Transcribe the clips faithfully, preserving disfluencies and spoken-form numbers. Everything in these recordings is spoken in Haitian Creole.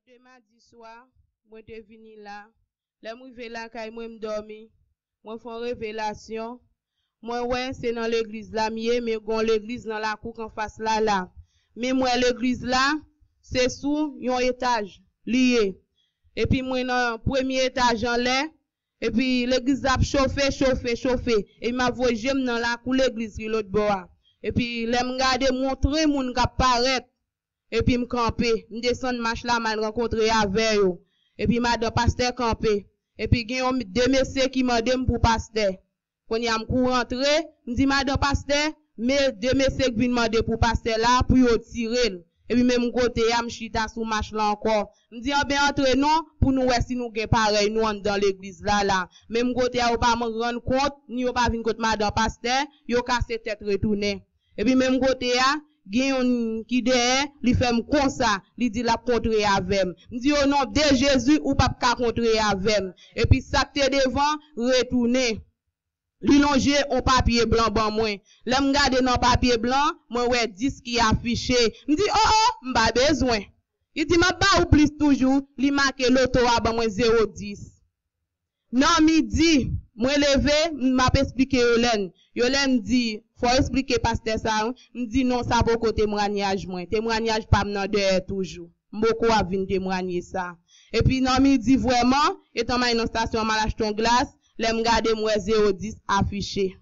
Achte madi swa, mwen te vini la. Lè m rive lakay mwen, m dòmi. Mwen fè yon revelasyon. Mwen wè se nan legliz la m ye, men gen yon legliz nan lakou k anfas la la. Men m wè legliz la, se sou yon etaj li ye. Epi mwen nan premye etaj anlè, epi legliz la ap chofe, chofe, chofe. Epi m ap voye je m nan lakou legliz ki lòt bò a. Epi lè m gade, m wè yon tren moun k ap parèt. Epi m kanpe. M desann mach la, m al rankontre avè yo. Epi madan pastè kanpe. Epi gen yon, de mesye ki mande m pou pastè. Kounye a m kouri antre, m di madan pastè, men de mesye k vin mande pou pastè la, pou yo tire l. Epi menm kote a, m chita sou mach la ankò. M di, anben antre non, pou nou wè si nou gen parèy nou anndan legliz la la. Menm kote a, yo pa rann kont, ni yo pa vin kot madan pastè, yo kase tèt retounen. Epi menm kote a, gen youn ki dèyè, li fè m konsa, li di l ap kontre avè m. M di, o non de Jezi, ou p ap ka kontre avè m. Epi sa k te devan, retounen. Li lonje yon papye blan ban mwen. Lè m gade nan papye blan, mwen wè dis ki afiche. M di, o, o, m pa bezwen. Li di, m ap ba ou plis toujou. Li make loto a ban mwen zewo dis. Nan midi, mwen leve, m ap esplike Yolèn. Yolèn di, fò w esplike pastè sa, wi. M di, non, sa poko temwanyaj mwen. Temwanyaj pa m nan dèyè toujou. M poko ap vin temwanye sa. Epi nan midi vrèman, etan m al nan stasyon an, m al achte yon glas, lè m gade, m wè zewo dis afiche.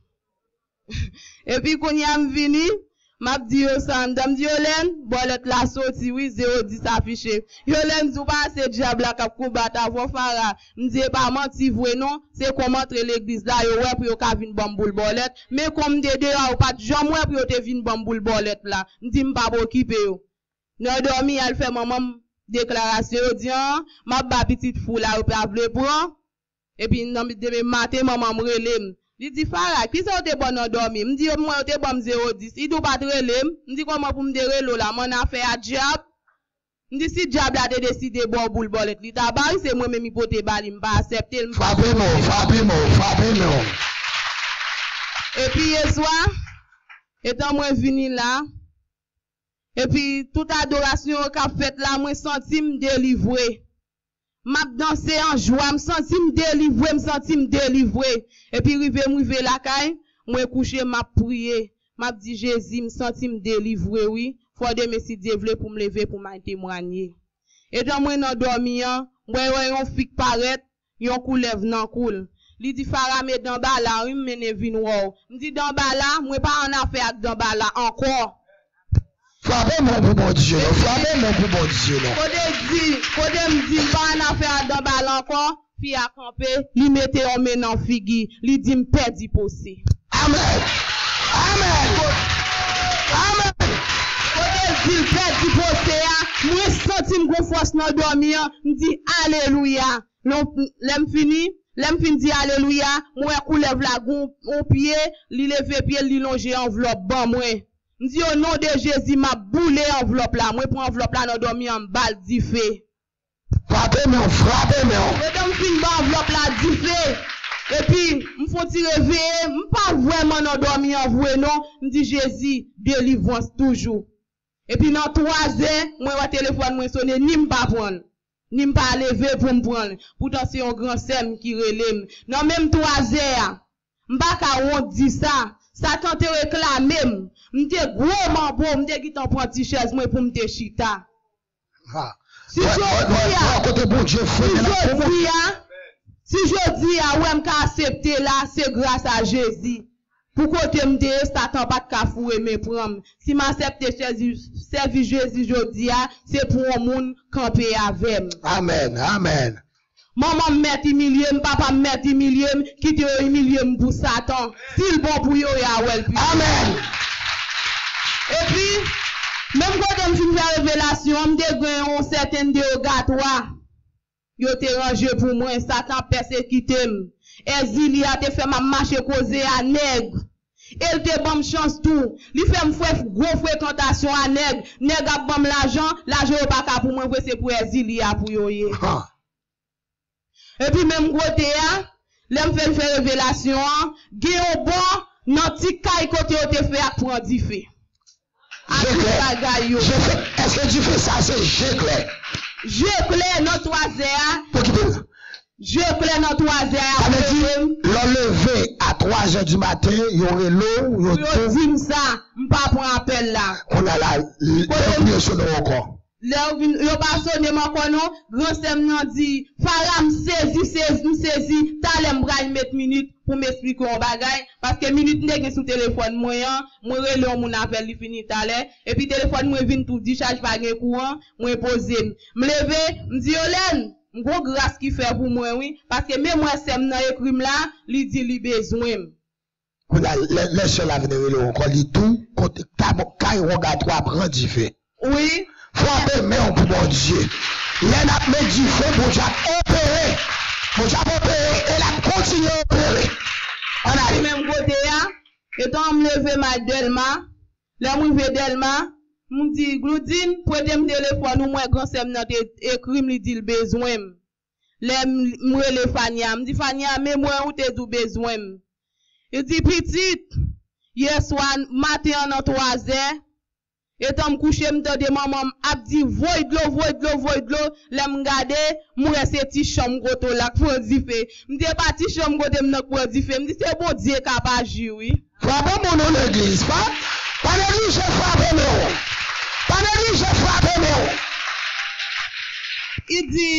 Epi kounye a m vini, m ap di yo sa anndan, m di, Yolèn, bòlèt la soti wi, zewo dis afiche. Yolèn di, ou pa wè se dyab la k ap konbat avè w, Fara. M di, e pa manti vre non, se kon m antre legliz la, yo wè pou yo ka vin ban m boul bòlèt. Men kon m te deyò a, yo pa t janm wè pou yo te vin ban m boul bòlèt la. M di, m p ap okipe yo. Nan dòmi, al fè manman m deklarasyon, yo di, an, m ap ba pitit fou la, yo pa vle pran. Epi nan demen maten, manman m rele m. Li di, Fara, kisa yo te ba w nan dòmi? M di, yo, mwen, yo te ban m zewo dis. Li di, ou pa t rele m? M di, kòman pou m te rele w la? M annafè a dyab? M di, si dyab la te deside ba w boul bòlèt, li ta ba w, se mwen menm li pote ba li, m pa aksepte l, m pa. Frape mò, frape mò, frape mò. Epi yè swa, etan mwen vini la, epi tout adorasyon yo k ap fèt la, mwen santi m delivre. M ap danse an jwa, m santi m delivre, m santi m delivre. Epi rive m rive lakay, mwen kouche, m ap priye. M ap di, Jezi, m santi m delivre wi. Fò demen si Dye vle pou m leve pou m al temwanye. Etan mwen nan dòmi an, mwen wè yon fi k parèt, yon koulèv nan kou l. Li di, Fara, men danbala wi, m mennen vin wè w. M di, danbala, mwen pa annafè ak danbala ankò. Frape men w pou Bondye non, frape men w pou Bondye non. Kote di, kote m di m pa annafè ak danbala ankò, fi a kanpe, li mete yon men nan figi, li di m pèdi pwose. Amèn. Amèn. Amèn. Kote l di l pèdi pwose a, mwen santi m gon fòs nan dòmi an, m di alelouya. Lè m fini, lè m fin di alelouya, mwen wè koulèv la gon yon pye, li leve pye l, li lonje anvlòp ban mwen. M di, o non de Jezi, m ap boule anvlòp la. Mwen pran anvlòp la nan dòmi an, m ba l dife. Frape men w, frape men w. Etan m fin ba anvlòp la dife, epi m fè yon ti reveye, m pa vrèman nan dòmi an vre non. M di, Jezi, delivrans toujou. Epi nan twazè, mwen wè telefòn mwen sonnen, ni m pa pran l, ni m pa leve pou m pran l. Poutan se yon gran sè m ki rele m. Nan menm twazè a, m pa ka wont di sa, Satan te reklame m. M te gwo manbo, m te gentan pran ti chèz mwen pou m te chita. Ha. Si jodi a, si jodi a, si jodi a, ou wè m ka aksepte la, se gras a Jezi. Pou kote m te ye, Satan pa t ka foure men pran m. Si m aksepte sèvi, sèvi Jezi jodi a, se pou yon moun kanpe avè m. Amèn, amèn. Manman m mèt imilye m, papa m mèt imilye m, kite yo imilye m pou Satan. Si l bon pou yo, y a wè l pi. Amèn. Epi, menm kote m fin fè revelasyon an, m te gen yon sèten dewogatwa. Yo te ranje pou mwen, Satan ap pèsekite m. Èzili a te fè m ap mache koze a nèg. E l te ban m chans tou. Li fè m fè gwo frekantasyon a nèg. Nèg ap ban m lajan, lajan yo pa ka pou mwen vre, se pou Èzili a pou yo ye. Ha. Epi menm kote a, lè m fè l fè revelasyon an, gen yon bò nan ti kay kote yo te fè ak pran dife. A tout bagay yo. Èske dife sa se je klè? Je klè nan twazè a. Yo kite l. Je klè nan twazè a. Sa vle di, lè w leve a twazè di maten, yo rele w, yo di w. Yo di m sa, m pa pran apèl la. Kounye a la, lè yo vin yo sone w ankò. Lè yo vin, yo pa sone m ankò non. Gran sè m nan di, Fara, m sezi, sezi, m sezi. Talè m pral met Minit pou m esplike w yon bagay. Paske Minit m te gen sou telefòn mwen an, mwen rele yon moun avè l, li fini talè. Epi telefòn mwen vin tou dichaj, pa gen kouran, mwen poze m. M leve, m di, Yolène, m gon gras ki fè pou mwen wi, paske menm wè sè m nan ekri m la, li di li bezwen m. Kounye a, lè, lè sè la vin rele w ankò, li di w kote kay Wogatwa pran dife. Wi. Frape men w pou Bondye. Lè n ap met dife, Bondye ap opere. Bondye ap opere e l ap kontinye opere. Ann ale. Menm kote a, etan m leve m al Dèlma, lè m rive Dèlma, m di, Gloudin, prete m telefòn ou, m wè gran sè m nan te ekri m, li di l bezwen m. Lè m, m rele Fania, m di, Fania, men mwen ou te di w bezwen m. Li di, pitit, yèswa maten an nan twazè, etan m kouche, m tande manman m ap di, voye dlo, voye dlo, voye dlo. Lè m gade, m wè se ti chanm kote w la k pran dife. M di, e pa ti chanm kote m nan k pran dife. M di, se Bondye k ap aji wi. Frape moun nan legliz. Pa, pa neglije frape men w. Pa neglije frape men w. Li di,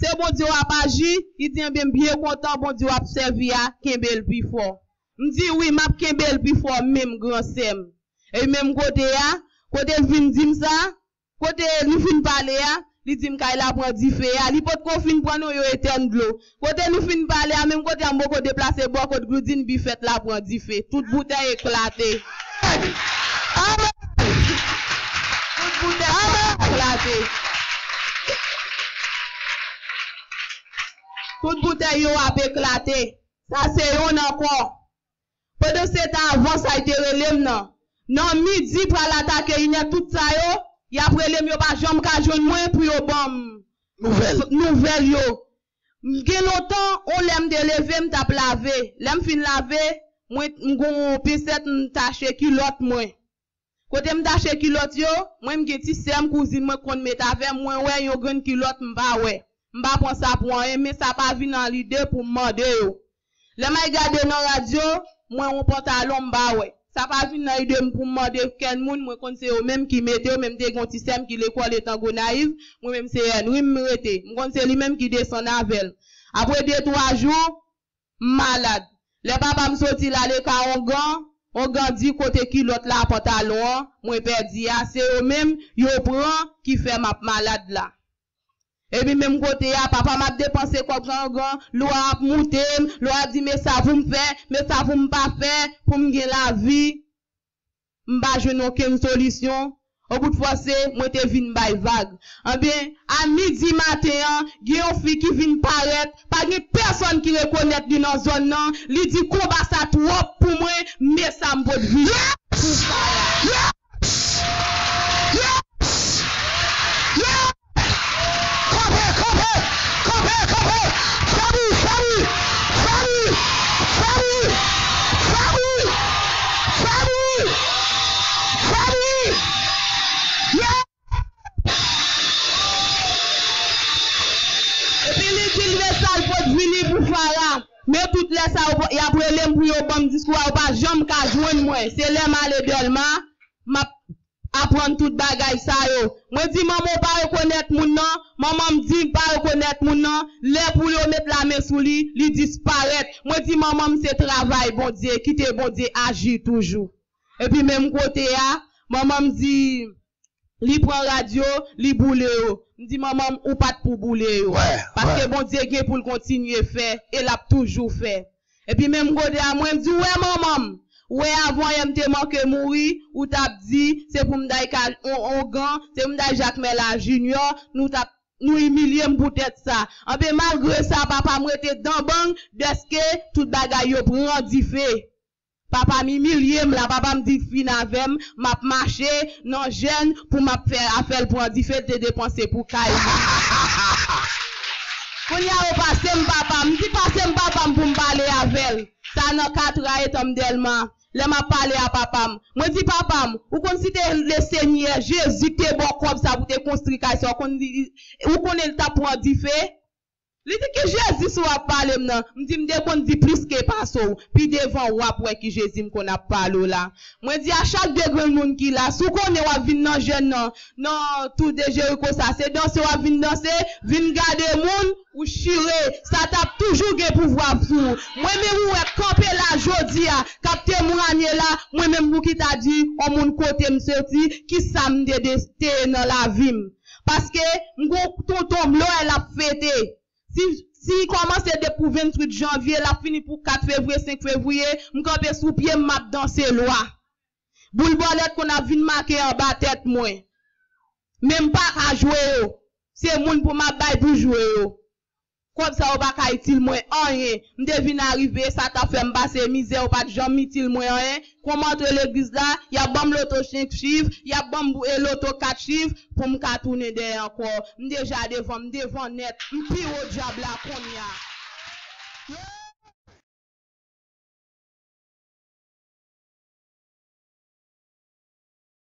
se Bondye w ap aji. Li di, enben, m byen kontan Bondye w ap sèvi a, kenbe l pi fò. M di, wi, m ap kenbe l pi fò menm, gran sè m. E menm kote a, kote l vin di m sa, Kote nou fin pale a, li di m kay la pran dife a. Li potko fin pran non, yo etèn dlo. Kote nou fin pale a, menm kote a m poko deplase bò kot Gloudin, bifèt la pran dife. Tout boutèy eklate. Amèn! Tout boutèy eklate. Tout boutèy yo ap eklate. Sa se yonn ankò. Pandan se tan avan sa, li te rele m nan. Nan midi pral atake inè, tout sa yo, y ap rele m, yo pa janm ka jwenn mwen pou yo ban m nouvèl yo. M gen lontan, on lè m te leve, m t ap lave. Lè m fin lave, mwen, m gon pisèt, m tache kilòt mwen. Kote m tache kilòt yo, mwen m gen ti sè m, kouzin mwen k konn met avè m, mwen wè yon grenn kilòt m pa wè. M pa pran sa pou anyen, men sa pa vin nan lide pou m mande yo. Lè m al gade nan radyo, mwen yon pantalon m pa wè. Sa pa vin nan lide m pou m mande kenn moun, mwen konn se yo menm ki mete yo, men m te gen yon ti sè m ki lekòl etan Gonayiv, mwen menm se Henry m rete. M konn se li menm ki desann avè l. Apre de twa jou, m malad. Lè papa m soti l ale ka ongan, ongan di kote kilòt la, pantalon an, mwen pèdi a, se yo menm yo pran ki fè m ap malad la. Epi menm kote a, papa m ap depanse kòb nan ongan, lwa ap moute m, lwa ap di men sa pou m fè, men sa pou m pa fè, pou m gen lavi. M pa jwenn okenn solisyon. Obout fòse, mwen te vin bay vag. Anben, a midi maten an, gen yon fi ki vin parèt, pa gen pèsonn ki rekonèt li nan zòn nan, li di konba sa twòp pou mwen, men sa m pot vini. Yes! Yes! Yes! Yes! Kanpe, kanpe, kanpe, kanpe. Fè bri, fè bri, fè bri, fè bri, fè bri, fè bri, fè bri, fè bri. Yeah! Epi li di l men sa l pot vini pou Fara. Men tout lè sa yo, y ap rele m pou yo ban m diskou a, yo pa janm ka jwenn mwen. Se lè m ale Dèlma, m ap aprann tout bagay sa yo. Mwen di manman w pa rekonèt moun nan, manman m di m pa rekonèt moun nan, lè pou yo met lamen sou li, li disparèt. Mwen di manman m se travay Bondye, kite Bondye aji toujou. Epi menm kote a, manman m di li pran rad yo, li boule yo. M di manman m ou pa t pou boule yo. Paske Bondye gen pou l kontinye fè, e l ap toujou fè. Epi menm kote a, mwen di, ou wè manman m, ou wè avan yè m te manke mouri, ou t ap di, se pou m t al ka on, ongan, se pou m t al Jakmèl a Jinyò, nou t ap, nou imilye m poutèt sa. Anben, malgre sa, papa m rete dan bang, dèske tout bagay yo pran dife. Papa m imilye m la, papa m di l fin avè m, m ap mache nan jèn pou m ap fè afè l pran dife, l te depanse pou kay li. Kounye a yo pase m papa m, m di pase m papa m pou m pale avè l. Sa nan kat a etan m Dèlma. Lè m ap pale a papa m, mwen di, "Papa m, ou konn si te Lesenyè Jezi ki te ba w kòb sa pou te konstri kay sa, ou konn, ou konnen l t ap pran dife?" Li di, "Ki Jezi si w ap pale m nan?" M di, "M te konn di plis ke pase w. Pi devan w ap wè ki Jezi m konn ap pale w la." Mwen di a chak de grenn moun ki la, si w konnen w ap vin nan jèn nan, nan tou de Jeriko sa, se danse w ap vin danse, vin gade moun, ou chire, sa t ap toujou gen pouvwa sou ou. Mwen menm ou wè kanpe la jodi a, k ap temwanye la, mwen menm pou ki ta di, yon moun kote m soti, ki sa m te de-, te ye nan lavi m. Paske m gon tonton m lè l ap fete. Si, si kòmanse depi pou venntuit janvye, l ap fini pou kat fevriye, senk fevriye, m kanpe sou pye m, m ap danse lwa. Boul bòlèt konn ap vin make anba tèt mwen. Men m pa ka jwe yo. Se moun pou m ap bay pou jwe yo. Kòb sa yo pa ka itil mwen anyen. M te vin arive, sa t ap fè m pase mizè, yo pa t janm itil mwen anyen. Kon m antre legliz la, y ap ban m loto senk chif, y ap ban m, e, loto kat chif pou m ka tounen dèyè ankò. M deja devan, m devan nèt. M pi wo dyab la kounye a.